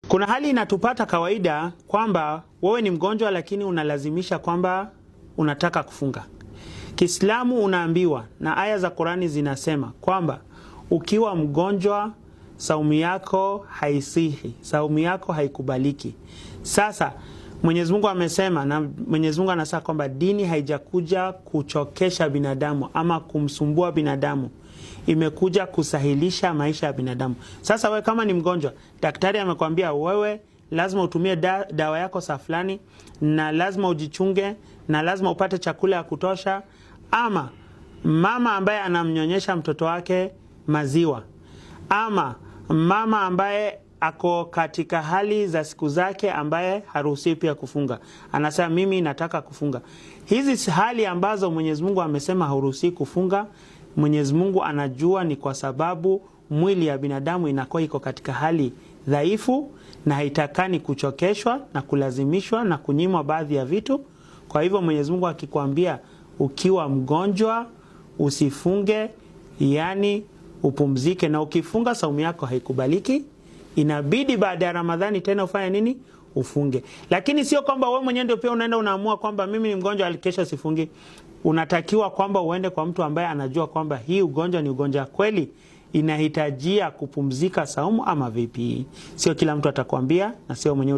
Kuna hali inatupata kawaida kwamba wewe ni mgonjwa, lakini unalazimisha kwamba unataka kufunga. Kiislamu unaambiwa na aya za Qurani zinasema kwamba ukiwa mgonjwa saumu yako haisihi, saumu yako haikubaliki. Sasa Mwenyezi Mungu amesema, na Mwenyezi Mungu anasema kwamba dini haijakuja kuchokesha binadamu ama kumsumbua binadamu, imekuja kusahilisha maisha ya binadamu. Sasa wewe kama ni mgonjwa, daktari amekwambia wewe lazima utumie dawa yako saa fulani, na lazima ujichunge, na lazima upate chakula ya kutosha, ama mama ambaye anamnyonyesha mtoto wake maziwa, ama mama ambaye ako katika hali za siku zake ambaye haruhusiwi pia kufunga, anasema mimi nataka kufunga. Hizi hali ambazo Mwenyezi Mungu amesema hauruhusiwi kufunga, Mwenyezi Mungu anajua ni kwa sababu mwili ya binadamu inakuwa iko katika hali dhaifu na haitakani kuchokeshwa na kulazimishwa na kunyimwa baadhi ya vitu. Kwa hivyo Mwenyezi Mungu akikwambia ukiwa mgonjwa usifunge, yani upumzike, na ukifunga saumu yako haikubaliki. Inabidi baada ya Ramadhani tena ufanye nini? Ufunge. Lakini sio kwamba wewe mwenyewe ndio pia unaenda unaamua kwamba mimi ni mgonjwa, kesho sifungi. Unatakiwa kwamba uende kwa mtu ambaye anajua kwamba hii ugonjwa ni ugonjwa kweli, inahitajia kupumzika saumu ama vipi. Sio kila mtu atakwambia na sio mwenyewe.